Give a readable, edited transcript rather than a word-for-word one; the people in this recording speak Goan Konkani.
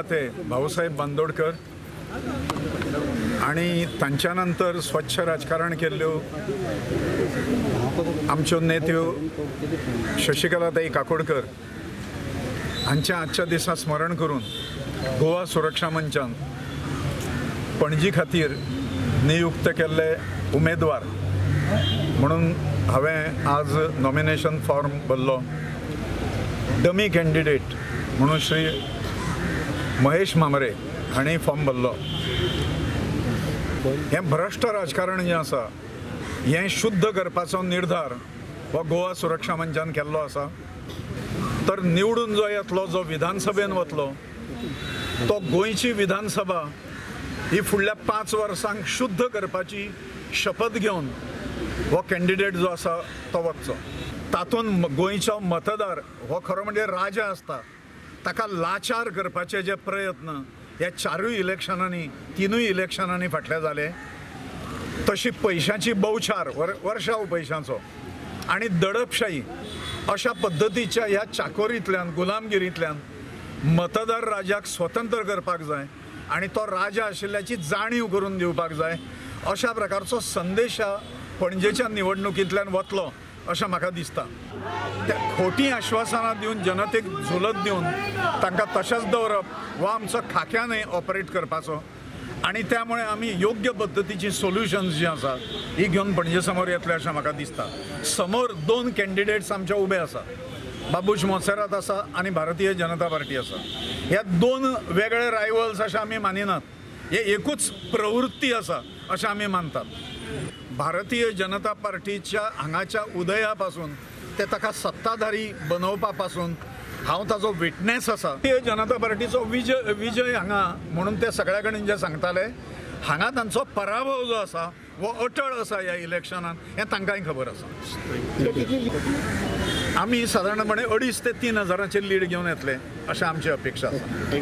नेते भाऊसाहेब बांदोडकर आनी तांच्या नंतर स्वच्छ राजकारण केल्ल्यो आमच्यो नेत्यो शशिकलाताई काकोडकर हांच्या आजच्या दिसा स्मरण करून गोवा सुरक्षा मंचान पणजी खातीर नियुक्त केल्ले उमेदवार म्हणून हांवें आज नॉमिनेशन फॉर्म भरलो. डमी कॅन्डिडेट म्हणून श्री महेश म्हांबरे हांणी फॉर्म भरलो. हें भ्रश्ट राजकारण जें आसा हें शुद्ध करपाचो निर्धार हो गोवा सुरक्षा मंचान केल्लो आसा. तर निवडून जो येतलो, जो विधानसभेन वतलो, तो गोंयची विधानसभा ही फुडल्या 5 वर्सांक शुद्ध करपाची शपथ घेवन हो कॅन्डिडेट जो आसा तो वचचो. तातूंत गोंयचो मतदार हो खरो म्हणजे राजा आसता, ताका लाचार करपाचे जे प्रयत्न ह्या 4 इलेक्शनांनी 3 इलेक्शनांनी फाटल्या जाले, तशी पयशांची बौछार वर्षाव पयशांचो आनी दडपशाही अशा पद्दतीच्या ह्या चाकोरींतल्यान गुलामगिरींतल्यान मतदार राजाक स्वतंत्र करपाक जाय आनी तो राजा आशिल्ल्याची जाणीव करून दिवपाक जाय. अशा प्रकारचो संदेश ह्या पणजेच्या निवडणुकींतल्यान वतलो अशें म्हाका दिसता. त्या खोटी आश्वासनां दिवन जनतेक झुलत दिवन तांकां तशेंच दवरप वा आमचो खाक्या न्हय ऑपरेट करपाचो, आनी त्यामुळे आमी योग्य पद्दतीची सोल्युशन्स जी आसा ही घेवन पणजे समोर येतले अशें म्हाका दिसता. समोर 2 कॅन्डिडेट्स आमचे उबे आसा, बाबूश मोन्सेरात आसा आनी भारतीय जनता पार्टी आसा. ह्या 2 वेगळे रायवल्स अशें आमी मानिनात, हे एकूच प्रवृत्ती आसा अशें आमी मानतात. भारतीय जनता पार्टीच्या हांगाच्या उदया पासून ते ताका सत्ताधारी बनोवपा पासून हांव ताजो विटनेस आसा. भारतीय जनता पार्टीचो विजय हांगा म्हणून ते सगळ्या कडेन जे सांगताले, हांगा तांचो पराभव जो आसा हो अटळ आसा ह्या इलेक्शनान, हें तांकांय खबर आसा. आमी सादारणपणे 2.5 ते 3 हजारांचे लीड घेवन येतले अशें आमची अपेक्षा आसा.